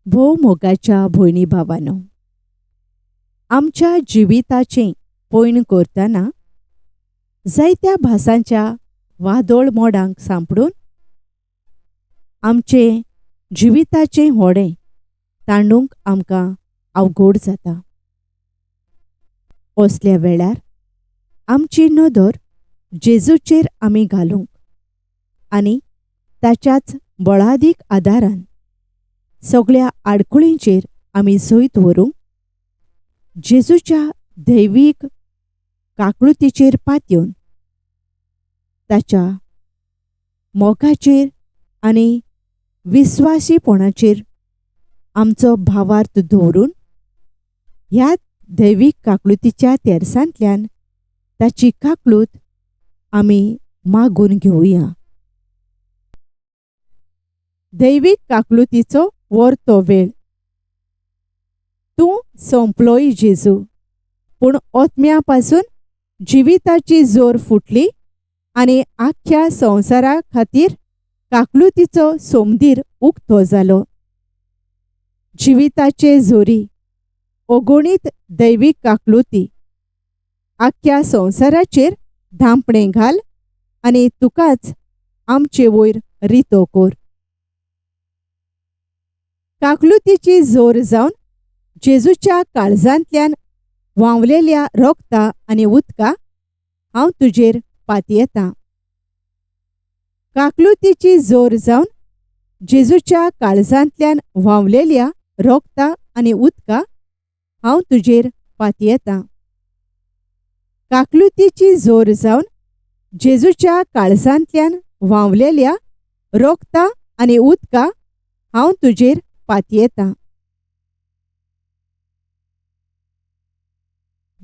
भोव मोगाच्या भयणी भावानो, आमच्या जिविताचें पयण करतना जायत्या भासांच्या वादळ मोडांक सांपडून आमचें जिविताचें होडें तांडूंक आमकां अवघड जाता. असल्या वेळार आमची नदर जेजूचेर आमी घालूंक आनी ताच्याच बळादीक आदारान सगळ्या आडखळींचेर आमी जैत व्हरूंक जेजूच्या दैवीक काकळुतीचेर पातयेवन ताच्या मोगाचेर आनी विस्वासीपणाचेर आमचो भावार्थ दवरून ह्या दैवीक काकळुतीच्या तेरसांतल्यान ताची काकळूत आमी मागून घेवया. दैवीक काकळुतीचो वर्तो वेळ. तूं सोंपलोय जेजू, पूण ओतम्या पासून जिविताची जोर फुटली आनी आख्ख्या संवसारा खातीर काकळुतीचो सोमदीर उक्तो जालो. जिविताचे जोरी अगणीत दैवीक काकळुती आख्ख्या संवसाराचेर धांपणें घाल आनी तुकाच आमचे वयर रितो कर. काकलुतीची जोर जावन जेजूच्या काळजांतल्यान व्हांवलेल्या रोगता आनी उदका हांव तुजेर पातयेतां. काकलुतीची जोर जावन जेजूच्या काळजांतल्यान व्हांवलेल्या रोगता आनी उदका हांव तुजेर पातयेतां. काकलुतीची जोर जावन जेजूच्या काळजांतल्यान व्हांवलेल्या रोगता आनी उदका हांव तुजेर पातयेतां.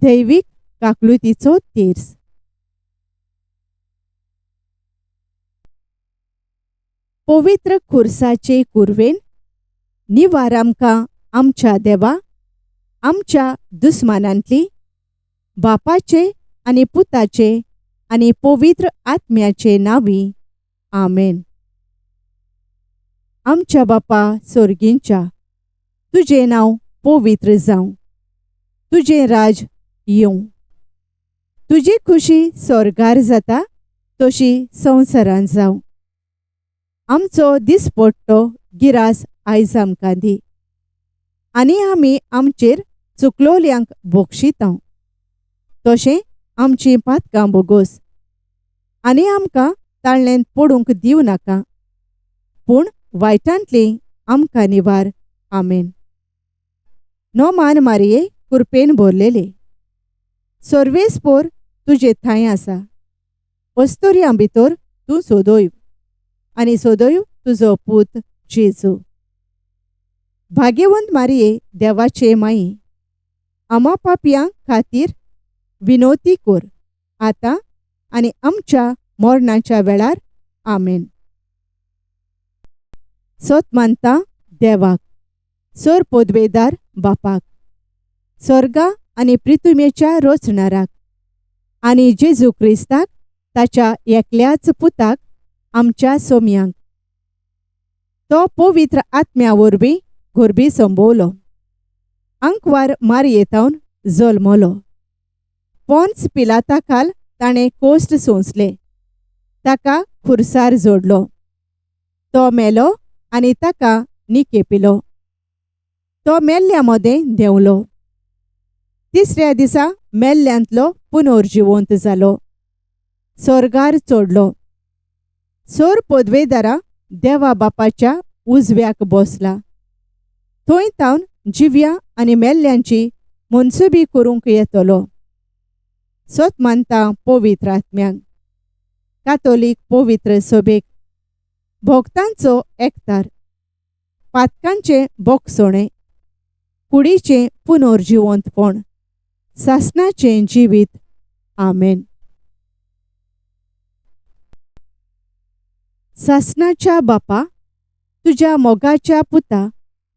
दैवीक काकलुतीचो तेर्स. पवित्र खुर्साचे कुरवेन निवार आमकां आमच्या देवा, आमच्या दुस्मानांतली, बापाचे आनी पुताचे आनी पवित्र आत्म्याचे नांवी. आमेन. आमच्या बापा सोर्गींच्या, तुजें नांव पवित्र जावं, तुजें राज येवं, तुजी खुशी स्वर्गार जाता तशी संवसारांत जावं. आमचो दिसपट्टो गिरास आयज आमकां दी आनी आमी आमचेर चुकलोल्यांक बोक्षितांव, तशें आमचीं पातकां बोगोस आनी आमकां ताळ्ळेंत पडूंक दिवं नाका, पूण वायटांतली आमकां निवार. आमेन. नोमान मारिये कुरपेन भरलेले, सर्वेस्पोर तुजे थांय आसा, अस्तुऱ्यां भितर तूं सोदोय आनी सोदोय तुजो पूत जेजू. भाग्यवंत मारिये देवाचे माई, आमा पापयां खातीर विनोती कर आतां आनी आमच्या मरणाच्या वेळार. आमेन. सत मानता देवाक, सर पदवेदार बापाक, स्वर्गा आनी पृथ्वीच्या रचणाराक आनी जेजू क्रिस्ताक ताच्या एकल्याच पुताक आमच्या सोम्यांक, तो पवित्र आत्म्या वरवीं गोरबी संभवलो, आंकवार मारयेतावन जल्मलो, पोन्स पिलाता खाल ताणें कोश्ट सोंसले, ताका खुर्सार जोडलो, तो मेलो आनी ताका निकेपिलो, तो मेल्ल्या मदें देंवलो, तिसऱ्या दिसा मेल्ल्यांतलो पुनर्जिवंत जालो, स्वर्गार चडलो, सोर पदवेदारा देवा बापाच्या उजव्याक बसला, थंय तावन जिव्या आनी मेल्ल्यांची मनसुबी करूंक येतलो. सत मानता पवित्र आत्म्याक, कातोलीक पवित्र सभेक, भक्तांचो एकतार, पातकांचें बोगसणें, कुडीचें पुनर्जिवंतपण, सासणाचें जिवीत. आमेन. सासणाच्या बापा, तुज्या मोगाच्या पुता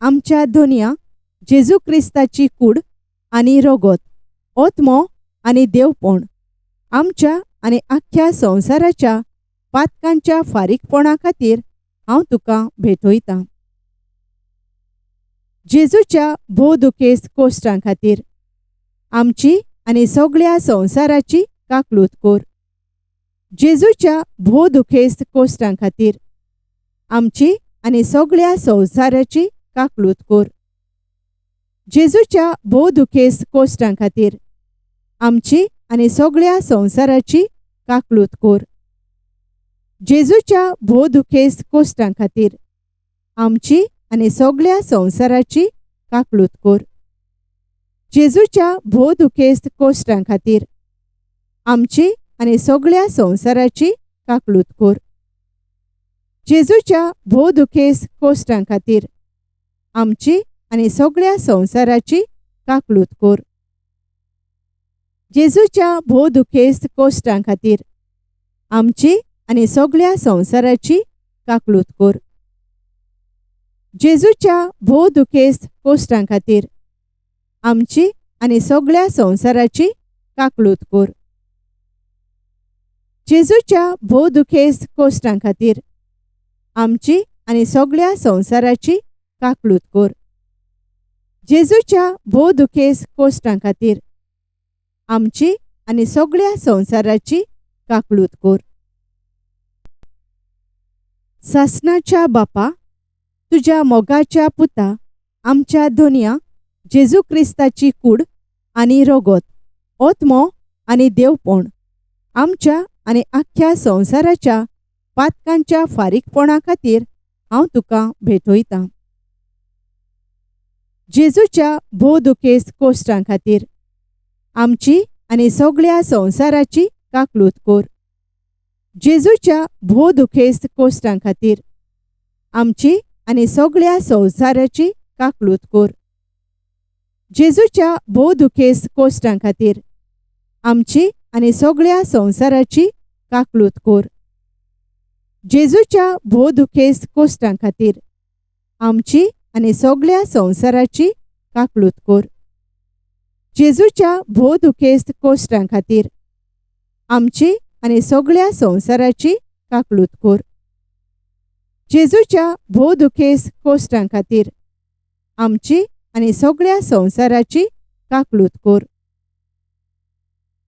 आमच्या दोनया जेजू क्रिस्ताची कूड आनी रगत, ओत्मो आनी देवपण आमच्या आनी आख्ख्या संवसाराच्या पातकांच्या फारीकपणा खातीर हांव तुका भेटयतां. जेजूच्या भोव दुखेस्त कोश्टां खातीर आमची आनी सगळ्या संवसाराची काकलूत कोर. जेजूच्या भोव दुखेस्त कोश्टां खातीर आमची आनी सगळ्या संवसाराची काकलूत कोर. जेजूच्या भोव दुखेस्त कोश्टां खातीर आमची आनी सगळ्या संवसाराची काकलूत कोर. जेजूच्या भोव दुखेस्त कोश्टां खातीर आमची आनी सगळ्या संवसाराची काकलूत कोर. जेजूच्या भोव दुखेस्त कोश्टां खातीर आमची आनी सगळ्या संवसाराची काकलूत कोर. जेजूच्या भोव दुखेस्त कोश्टां खातीर आमची आनी सगळ्या संवसाराची काकलूत कोर. जेजूच्या भोव दुखेस्त कोश्टां खातीर आमची आनी सगळ्या संवसाराची काकलूत कोर. जेजूच्या भोव दुखेस्त कोश्टां खातीर आमची आनी सगळ्या संवसाराची काकलूत कोर. जेजूच्या भोव दुखेस्त कोश्टां खातीर आमची आनी सगळ्या संवसाराची काकलूत कोर. जेजूच्या भोव दुखेस्त कोश्टां खातीर आमची आनी सगळ्या संवसाराची काकलूत कोर. सासनाच्या बापा, तुज्या मोगाच्या पुता आमच्या धोनया जेजू क्रिस्ताची कूड आनी रोगोत, ओत्मो आनी देवपण आमच्या आनी आख्ख्या संवसाराच्या पातकांच्या फारीकपणा खातीर हांव तुका भेटयतां. जेजूच्या भोव दुखेस्त कोश्टां खातीर आमची आनी सगळ्या संवसाराची काकलूत कोर. जेजूच्या भोव दुखेस्त कोश्टां खातीर आमची आनी सगळ्या संवसाराची काकलूत कोर. जेजूच्या भोव दुखेस्त कोश्टां खातीर आमची आनी सगळ्या संवसाराची काकलूत कोर. जेजूच्या भोव दुखेस्त कोश्टां खातीर आमची आनी सगळ्या संवसाराची काकलूत कोर. जेजूच्या भोव दुखेस्त कोश्टां खातीर आमची आनी सगळ्या संवसाराची काकलूत कोर. जेजूच्या भोव दुखेस्त कोश्टां खातीर आमची आनी सगळ्या संवसाराची काकलूत कोर.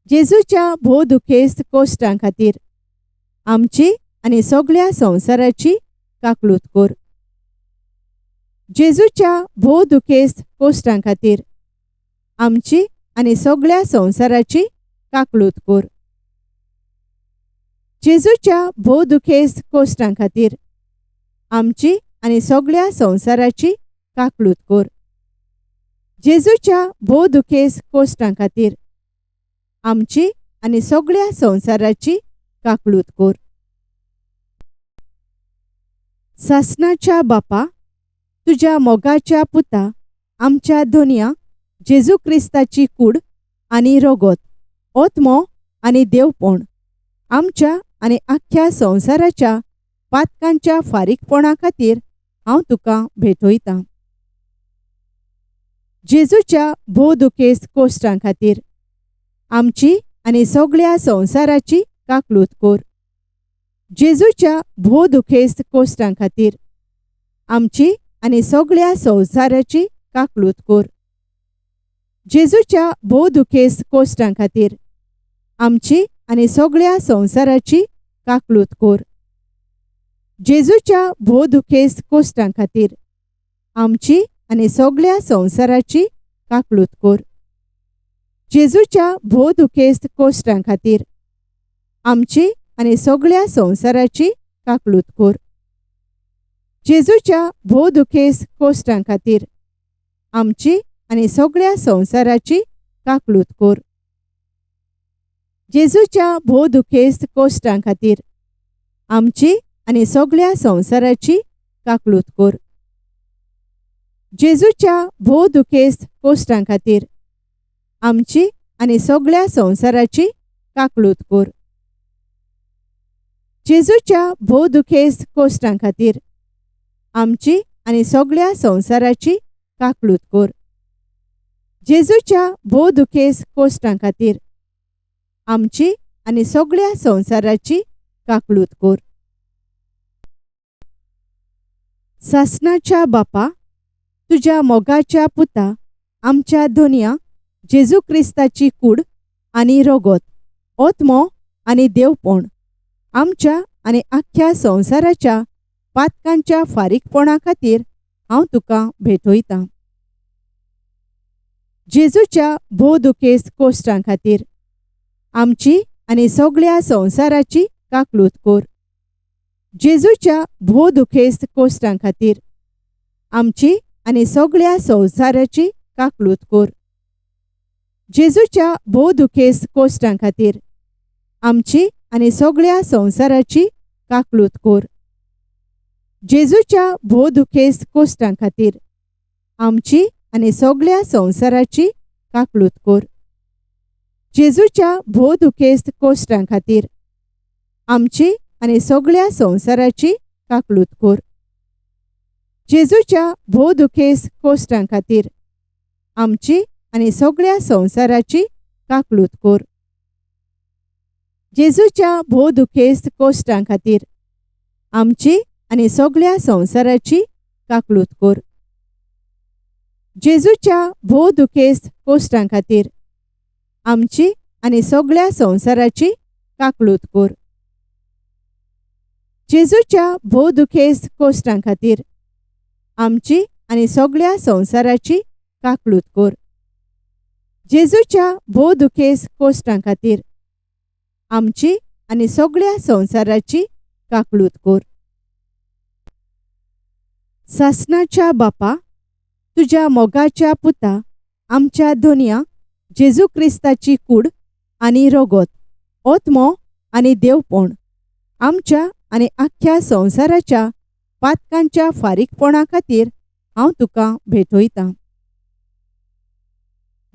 जेजूच्या भोव दुखेस्त कोश्टां खातीर आमची आनी सगळ्या संवसाराची काकलूत कोर. जेजूच्या भोव दुखेस्त कोश्टां खातीर आमची आनी सगळ्या संवसाराची काकलूत कोर. जेजूच्या भोव दुखेस्त कोश्टां खातीर आमची आनी सगळ्या संवसाराची काकलूत कोर. जेजूच्या भोव दुखेस्त कोश्टां खातीर आमची आनी सगळ्या संवसाराची काकलूत कोर. सासनाच्या बापा, तुज्या मोगाच्या पुता आमच्या धोनया जेजू क्रिस्ताची कूड आनी रोगोत, ओत्मो आनी देवपण आमच्या आनी आख्ख्या संवसाराच्या पातकांच्या फारीकपणा खातीर हांव तुका भेटयतां. जेजूच्या भोव दुखेस्त कोश्टां खातीर आमची आनी सगळ्या संवसाराची काकलूत कोर. जेजूच्या भोव दुखेस्त कोश्टां खातीर आमची आनी सगळ्या संवसाराची काकलूत कोर. जेजूच्या भोव दुखेस्त कोश्टां खातीर आमची आनी सगळ्या संवसाराची काकलूत कोर. जेजूच्या भोव दुखेस्त कोश्टां खातीर आमची आनी सगळ्या संवसाराची काकलूत कोर. जेजूच्या भोव दुखेस्त कोश्टां खातीर आमची आनी सगळ्या संवसाराची काकलूत कोर. जेजूच्या भोव दुखेस्त कोश्टां खातीर आमची आनी सगळ्या संवसाराची काकलूत कोर. जेजूच्या भोव दुखेस्त कोश्टां खातीर आमची आनी सगळ्या संवसाराची काकलूत कोर. जेजूच्या भोव दुखेस्त कोश्टां खातीर आमची आनी सगळ्या संवसाराची काकलूत कोर. जेजूच्या भोव दुखेस्त कोश्टां खातीर आमची आनी सगळ्या संवसाराची काकलूत कोर. जेजूच्या भोव दुखेस्त कोश्टां खातीर आमची आनी सगळ्या संवसाराची काकलूत कोर. सासनाच्या बापा, तुज्या मोगाच्या पुता आमच्या धोनया जेजू क्रिस्ताची कूड आनी रगत, ओत्मो आनी देवपण आमच्या आनी आख्ख्या संवसाराच्या पातकांच्या फारीकपणा खातीर हांव तुका भेटयतां। जेजूच्या भोव दुखेस्त कोश्टां खातीर आमची आनी सगळ्या संवसाराची काकलूत कर। जेजूच्या भोव दुखेस्त कोश्टां खातीर आमची आनी सगळ्या संवसाराची काकलूत कर। जेजूच्या भोव दुखेस्त कोश्टां खातीर आमची आनी सगळ्या संवसाराची काकलूत कर। जेजूच्या भोव दुखेस्त कोश्टां खातीर आमची आनी सगळ्या संवसाराची काकलूत कर। जेजूच्या भोव दुखेस्त कोश्टां खातीर आमची आनी सगळ्या संवसाराची काकलूत कर। जेजूच्या भोव दुखेस्त कोश्टां खातीर आमची आनी सगळ्या संवसाराची काकलूत कर। जेजूच्या भोव दुखेस्त कोश्टां खातीर आमची आनी सगळ्या संवसाराची काकलूत कर। जेजूच्या भोव दुखेस्त कोश्टां खातीर आमची आनी सगळ्या संवसाराची काकलूत कर। जेजूच्या भोव दुखेस्त कोश्टां खातीर आमची आनी सगळ्या संवसाराची काकलूत कर। जेजूच्या भोव दुखेस्त कोश्टां खातीर आमची आनी सगळ्या संवसाराची काकलूत कर। सासनाच्या बापा, तुज्या मोगाच्या पुता आमच्या धोनया जेजू क्रिस्ताची कूड आनी रगत, ओत्मो आनी देवपण आमच्या आनी आख्ख्या संवसाराच्या पातकांच्या फारीकपणा खातीर हांव तुका भेटयतां।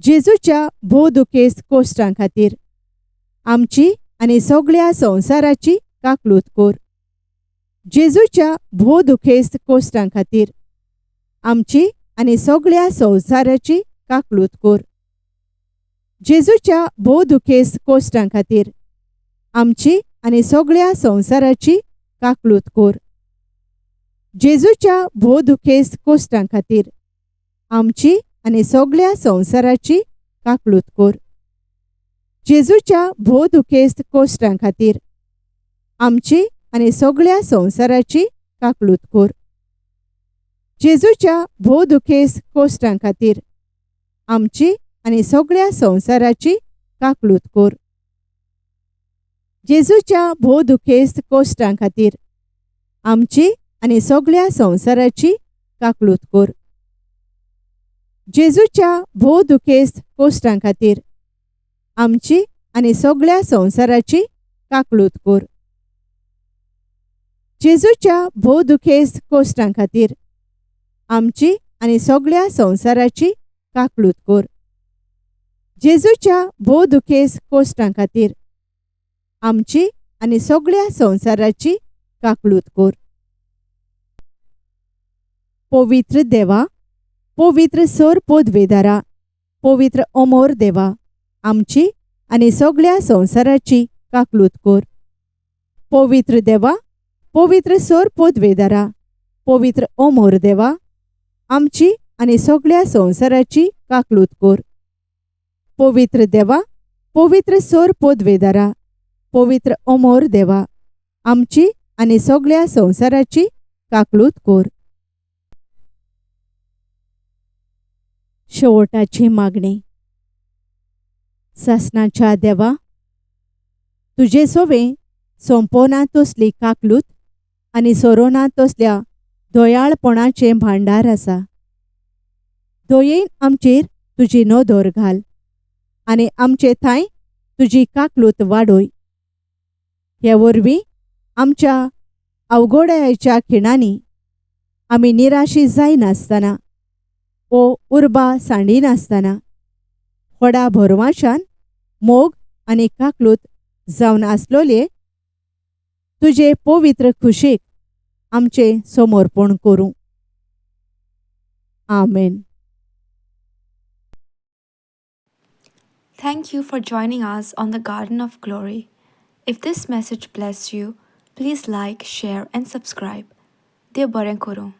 जेजूच्या भोव दुखेस्त कोश्टां खातीर आमची आनी सगळ्या संवसाराची काकलूत कर। जेजूच्या भोव दुखेस्त कोश्टां खातीर आमची आनी सगळ्या संवसाराची काकलूत कर। जेजूच्या भोव दुखेस्त कोश्टां खातीर आमची आनी सगळ्या संवसाराची काकलूत कर। जेजूच्या भोव दुखेस्त कोश्टां खातीर आमची आनी सगळ्या संवसाराची काकलूत कर। जेजूच्या भोव दुखेस्त कोश्टां खातीर आमची आनी सगळ्या संवसाराची काकलूत कर। जेजूच्या भोव दुखेस्त कोश्टां खातीर आमची आनी सगळ्या संवसाराची काकलूत कर। जेजूच्या भोव दुखेस्त कोश्टां खातीर आमची आनी सगळ्या संवसाराची काकलूत कर। जेजूच्या भोव दुखेस्त कोश्टां खातीर आमची आनी सगळ्या संवसाराची काकलूत कर। जेजूच्या भोव दुखेस्त कोश्टां खातीर आमची आनी सगळ्या संवसाराची काकलूत कर। जेजूच्या भोव दुखेस्त कोश्टां खातीर आमची आनी सगळ्या संवसाराची काकलूत कर। पवित्र देवा, पवित्र सोर पोदवेदारा, पवित्र अमोर देवा, आमची आनी सगळ्या संवसाराची काकलूत कर। पवित्र देवा, पवित्र सोर पोदवेदारा, पवित्र अमोर देवा, आमची आनी सगळ्या संवसाराची काकलूत कर। पवित्र देवा, पवित्र सोर पोदवेदारा, पवित्र अमोर देवा, आमची आनी सगळ्या संवसाराची काकलूत कर। शेवटाची मागणी। सासनाच्या देवा, तुजे सोवे सोंपोना तसली काकलूत आनी सोरोना तसल्या दयाळपणाचें भांडार आसा। दयेन आमचेर तुजी नदर घाल आनी आमचे थांय तुजी काकलूत वाडय। हे वरवीं आमच्या अवघडायेच्या खिणांनी आमी निराशी जायनासतना ओ उर्बा सांडिनासतना व्हडा भरवाशान मोग आनी काकलूत जावन आसलोले तुजे पवित्र खुशेक आमचें समर्पण करूं। आमेन। Thank you for joining us on the Garden of Glory. If this message blessed you, please like, share and subscribe. देव बरें करूं.